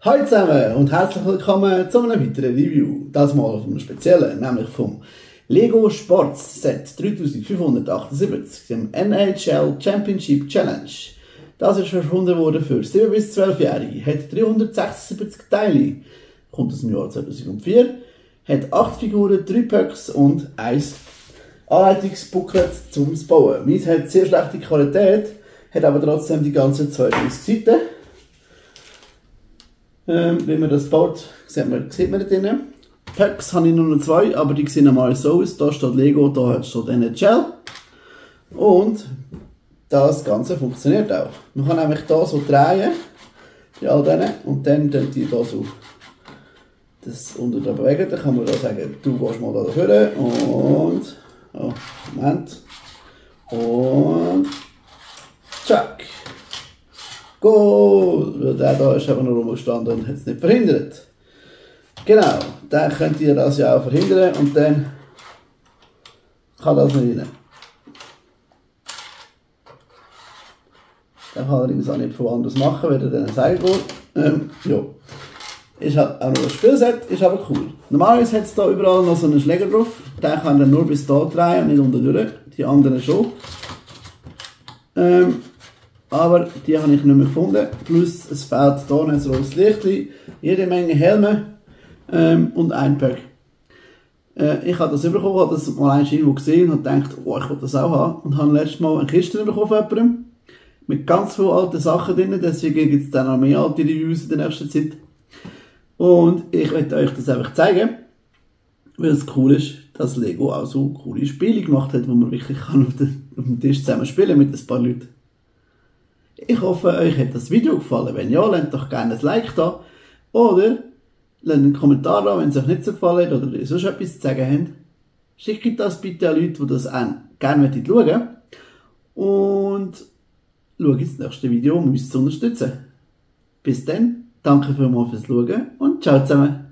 Hallo zusammen und herzlich willkommen zu einem weiteren Review. Das mal von einem speziellen, nämlich vom Lego Sports Set 3578, dem NHL Championship Challenge. Das ist erfunden worden für 7- bis 12-Jährige, hat 376 Teile, kommt aus dem Jahr 2004, hat 8 Figuren, 3 Packs und 1 Anleitungsbooklet zum Bauen. Meins hat sehr schlechte Qualität, hat aber trotzdem die ganzen 32 Seiten. Wie man das baut, sieht man da drinnen. Packs habe ich nur noch 2, aber die sehen normal so aus. Da steht Lego, da steht NHL. Und das Ganze funktioniert auch. Man kann nämlich hier so drehen, bei all denen, und dann die hier so das unter da bewegen. Dann kann man da sagen, du gehst mal da vorne und, oh, Moment, und, tschack. Goal! Weil der da ist aber noch rumgestanden und hat es nicht verhindert. Genau, dann könnt ihr das ja auch verhindern und dann kann das nicht rein. Dann kann er das auch nicht von anders machen, wenn er dann sagen will. Ja. Ist halt auch noch ein Spielset, ist aber cool. Normalerweise hat es da überall noch so einen Schläger drauf. Den kann er nur bis da drehen und nicht unten durch. Die anderen schon. Aber die habe ich nicht mehr gefunden. Plus es fehlt hier ein rotes Licht, jede Menge Helme und ein Pack. Ich habe das bekommen, habe das mal irgendwo gesehen und gedacht, oh, ich will das auch haben. Und habe letztes Mal eine Kiste bekommen von jemandem. Mit ganz vielen alten Sachen drin, deswegen gibt es dann noch mehr alte Reviews in der nächsten Zeit. Und ich möchte euch das einfach zeigen, weil es cool ist, dass Lego auch so coole Spiele gemacht hat, wo man wirklich kann auf dem Tisch zusammen spielen mit ein paar Leuten. Ich hoffe, euch hat das Video gefallen. Wenn ja, lasst doch gerne ein Like da. Oder lasst einen Kommentar da, wenn es euch nicht so gefallen hat oder ihr sonst etwas zu sagen habt. Schickt das bitte an Leute, die das gerne schauen. Und schaut das nächste Video, um uns zu unterstützen. Bis dann, danke vielmals fürs Schauen und ciao zusammen.